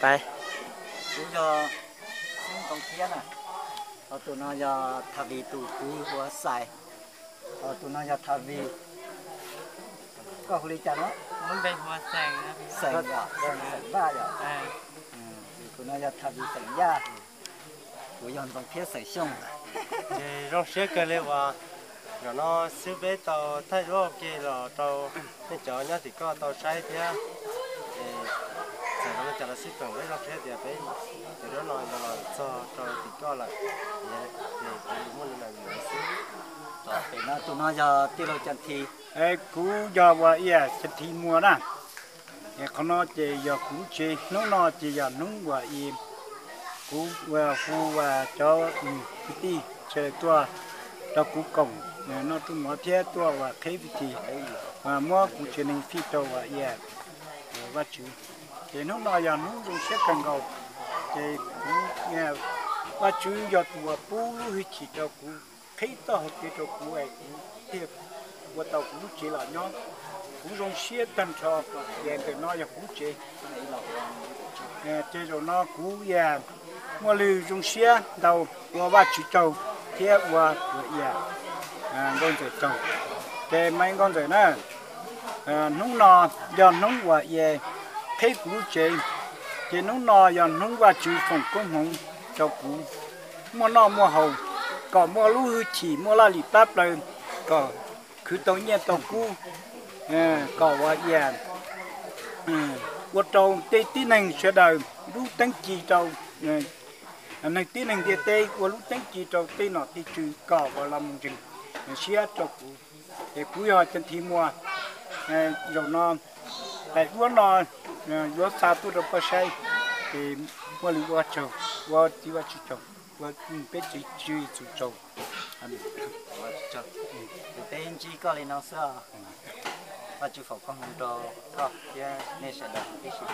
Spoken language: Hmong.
Pais. Kuv yog Xib Ntxoov Thiab na. Ho tus no yog Thav Vis tus kwv hu ua Xais. Ho tus no yog Thav Vis. Koj hu li cas no? Xeem yom, Xeem Vaj yom. Tus no yog Thav Vis xeem Yaj. Kuv yog Ntxoov Thiab xeem Xyooj. Ces zoo siab kawg li uas zaum no xwb peb tau thaij duab ua ke los rau nej cov nyob tim koj tau saib thiab. Ces txawm zoo li cas los xij peem peb zoo siab tias peb cov duab no yuav los txog rau tim koj lawm. Ces kuv muaj li ntawd xwb. Pem no tus no yog tij laug Cas Thi. Kuv yog uas Cas Thi Muas na. Qhov no ces yog kuv lub tsev, hnub no ces yog hnub uas kuv hu uas cov kwv tij sawv daws tuaj rau kuv koom noj rooj mov thiab tuaj uas qheb fij ti, muab kuv tsev neeg fij rau uas Vajtswv. Ces hnub no yog hnub zoo siab kawg nkaus. Ces kuv, Vajtswv yog tus uas pub lub hwj chim rau kuv, qhib txoj hauv kev rau kuv es kuv thiaj ua tau kuv lub tsev los nyob. Kuv zoo siab tag nrho, ces ntawm no yog kuv lub tsev. Ces zaum no kuv muaj lub zoo siab ntau ua Vajtswv tsaug thiab ua Nkauj Ntxawm tsaug. Ces mas Nkauj Ntxawm na, hnub no yog hnub uas qhib kuv lub tsev, ces hnub no yog hnub Vajtswv foom koob hmoov rau kuv muaj noj muaj haus, kom muaj lub hwj chim muaj laj lim plab plaws, kom khwv tau nyiaj tau kub, kom ua, ua rau tej tib neeg sawv daws lub teeb ci rau, neeg tib neeg ntiaj teb ua lub teeb ci rau tej nom tej tswv kom ua los mus ntseeg siab rau kuv. Ces kuv yog Cas Thi Muas, zaum no daim duab no yuav xa tuaj rau koj saib, ces muaj li ua tsaug, ua txiv Vajtswv tsaug, ua peb txiv Tswv Yexus tsaug. Ces peb ntsib koj li no xwb os. Vajtswv foom koob hmoov rau koj thiab nej sawv daws tib si.